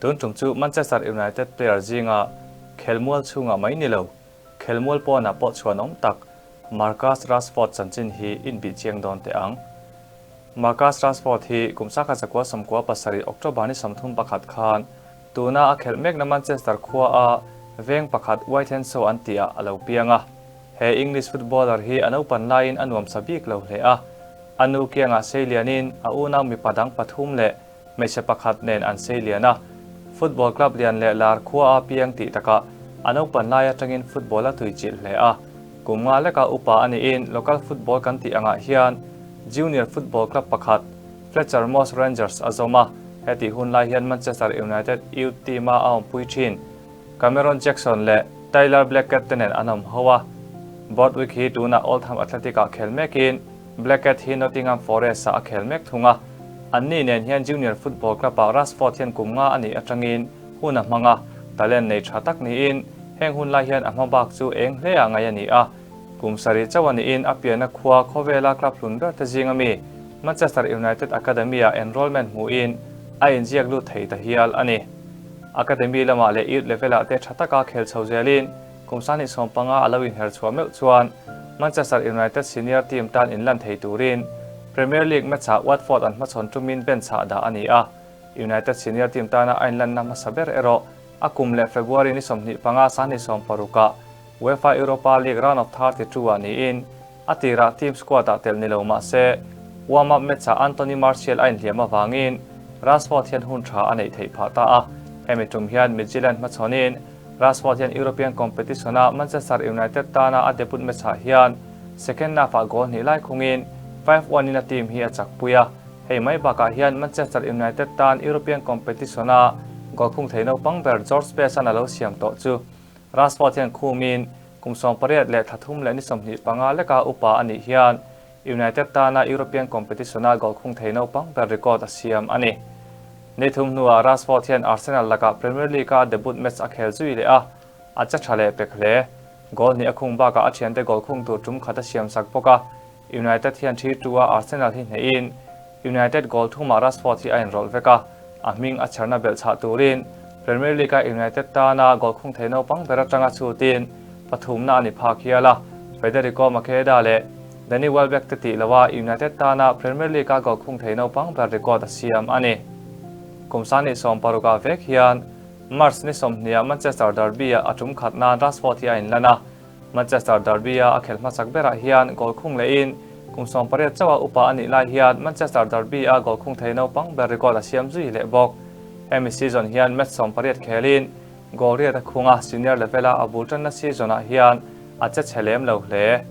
Tun tum chu Manchester United player zinga khelmual chhungah mai ni lo, khelmual pawnah pawh chhuanawm tak Marcus Rashford chanchin hi inbih chiang dawn teh ang. Marcus Rashford hi kum sakha zakua 97 October ni 31 khan tuna a khelh mekna Manchester khua a veng pakhat Wythenshawe an tihah a lo piang a. He English footballer hi a naupan laiin a nuamsa bik lo hle a. A nu kiangah sei lianin a unau mipa dang pathum leh hmeichhe pakhat nen an sei lian a. Football club lian leh lar khua a piang tih takah a naupan lai atangin football a tui chilh hle a. Kum nga leka upa a niin local football kan tih angah hian junior football club pakhat Fletcher Moss Rangers a zawm a. Hetih hun lai hian Manchester United youth team-a a awmpui thin. Cameron Jackson leh Tyler Blackett te nen an awm ho a. Borthwick hi tunah Oldham Athletic-ah khel mekin Blackett hi Nottingham Forest-ah a khel mek thung a. Anni nen hian junior football club-ah Rashford hian kum nga a nih atangin hun a hmang a, talent nei tha tak niin heng hun lai hian a hma bak chu eng hle-ah ngaih a ni a. Kum sarih chauh a niin a pianna khua khawvela club hlun ber te zing ami Manchester United Academy-ah enrolment hmuhin a inziak lut thei ta hial a ni. Academy lamah leh youth level-ah te tha taka khel chho zelin kum 2015 a lo inher chhuah meuh chuan Manchester United senior team tan inlan thei turin Premier League match-ah Watford an hmachhawn tumin bench-ah dah a ni a. United senior team tana a inlanna hmasa ber erawh a kum leh February ni 25 2016-ah UEFA Europa League round of 32-ah niin a tirah team squad-ah tel ni lo mah se warm-up match-ah Anthony Martial a inhliam avangin Rashford hian hun tha a neih theih phah ta a. Hemi tum hian Midtjylland hmachhawnin Rashford hian European competition-a Manchester United tana a debut match-ah hian second half-ah goal hnih lai khungin 5-1 in a team hi a chakpui a. Hei mai bakah hian Manchester United tan European competition-a goal khung thei naupang ber George Best-a'n a lo siam tawh chu Rashford hian khumin kum 18 leh thla thum leh ni 25 leka upa a nih hian United tana European competition-a goal khung thei naupang ber record a siam a ni. Ni thum hnuah Rashford hian Arsenal lakah Premier League-a debut match a khel zui leh a, a che tha leh pek hle. Goal hnih a khung bakah a thiante goal khung tur tum khat a siam sak bawk a, United hian 3-2 a Arsenal hi hnehin United goal thumah Rashford hi a inrawlh vek a, a hming a chherna belh chhah turin Premier League-a United tana goal khung thei naupang ber atanga chhutin pathumna a ni phak hial a, Federico Macheda leh Danny Welbeck te tih loha United tana Premier League-a goal khung thei naupang ber record a siam a ni. Kum 26 ah vek hian March ni 20 ah Manchester Derby-ah a tum khat nan Rashford hi a inlan a, Manchester Derby-a a khelh hmasak berah hian goal khung lehin kum 18 chauha upa a nih lai hian Manchester Derby-a goal khung thei naupang ber record a siam zui leh bawk. Hemi season hian match 18 khelin goal riat a khung a, senior level-a a bul tanna season-ah hian a che chhe lem lo hle.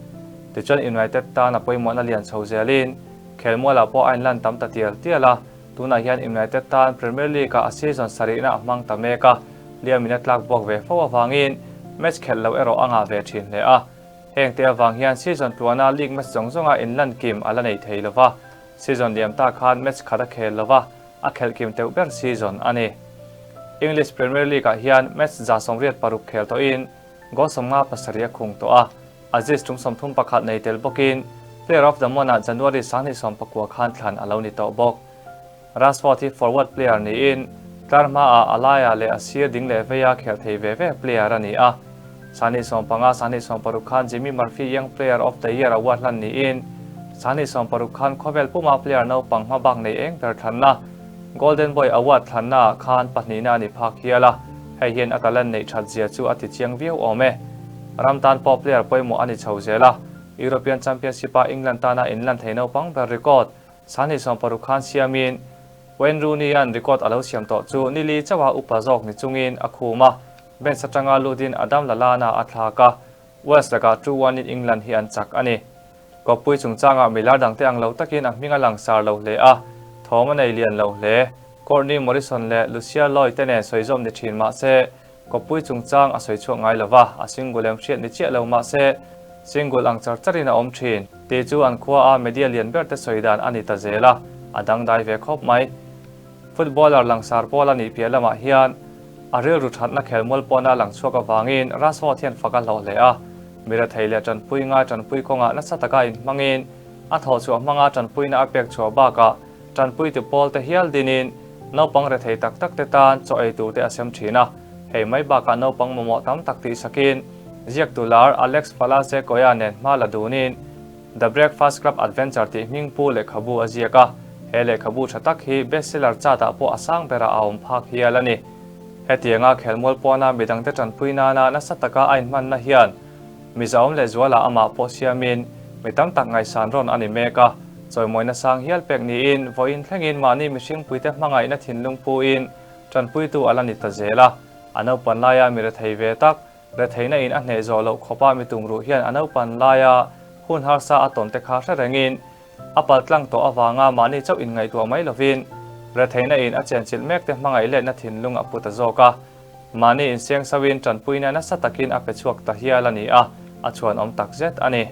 Tichuan United tan a pawimawhna lian chho zelin khelmualah pawh a inlan tam ta tial tial a, tunah hian United tan Premier League-ah a season sarihna a hmang ta mek a, Liamin a tlak buak ve fo avangin match khelh loh erawh a ngah ve thin hle a. Heng te avang hian season tluana league match zawng zawnga inlan kim a la nei thei lo va, season liam ta khan match khat a khel lo va, a khelh kim teuh ber season a ni. English Premier League-ah hian match 86 khel tawhin goal 57 a khung tawh a, assist tum 31 nei tel bawkin Player of the Month-ah January 2019 khan thlan a lo ni tawh bawk. Rashford hi forward player niin tlar hmaah a laiah leh a sir ding leh veia khel thei ve ve player a ni a. 2015 2016 khan Jimmy Murphy Young Player of the Year award hlan niin 2016 khan khawvel puma player naupang hma bak nei eng ber thlanna Golden Boy Award thlannaah khan pahnihna a ni phak hial a, hei hian a talent neih that zia chu a ti chiang viau awm e. Ram tan pawh player pawimawh a ni chho zel a, European Championship-a England tana inlan thei naupang ber record 2016 khan siamin Wayne Rooney-a'n record a lo siam tawh chu nili chauha upa zawk ni chungin a khum a, bench atanga lutin Adam Lallana a thlak a, Wales lakah 2-1 in England hi an chak a ni. Kawppui chungchangah milar dangte ang lo takin a hming a langsar lo hle a, thawm a nei lian lo hle. Courtney Morrison leh Lucia Lloyd te nen sawi zawm ni thin mah se, kawppui chungchang a sawi chhuak ngai lo va, a single em hriat ni chiah lo mah se, single ang char charin a awm thin. Tih chu an khua a media lian ber te sawi dan a ni ta zel a, a dangdai ve khawp mai. Footballer langsar pawl a nih piah lamah hian a rilru thatna khelmual pawna lang chhuak avangin Rashford hian fak a hlawh hle a, mira thei leh tanpui ngai tanpui kawngah nasa taka inhmangin a thawhchhuah hmanga tanpuina a pek chhuah bakah tanpuitu pawl te hial dinin Naupang rethei tak tak te tan chaw ei tur te a sem thin a, hei mai bakah naupang mamawh tam tak tihsakin ziaktu lar Alex Falasekoya nen hma la dunin The Breakfast Club Adventure tih hming pu lehkhabu a ziak a, he lehkhabu tha tak hi bestseller chart ah pawh a sang berah a awm phak hial a ni. Hetianga khelmual pawna midangte tanpui nana nasa taka a inhmanna hian Mizoam leh zualah amah pawh siamin mi tam tak ngaihsan rawn a ni mek a, chawimawina sang hial pek niin vawiin thlengin mahni mihringpuite hmangaihna thinlung puin tanpuitu a la ni ta zel a. A naupan laia mi rethei ve tak, retheihna in a hneh zawh loh khawpa mi tumruh hian a naupan laia hun harsa a tawn te kha hre rengin a pal tlang tawh avanga mahni chauh inngaihtuah mai lovin retheihna in a chenchilh mek te hmangaih letna thinlung a pu ta zawk a. Mahni inseng sauhin tanpuina nasa takin a pe chhuak ta hial a ni a, a chhuanawm tak zet a ni.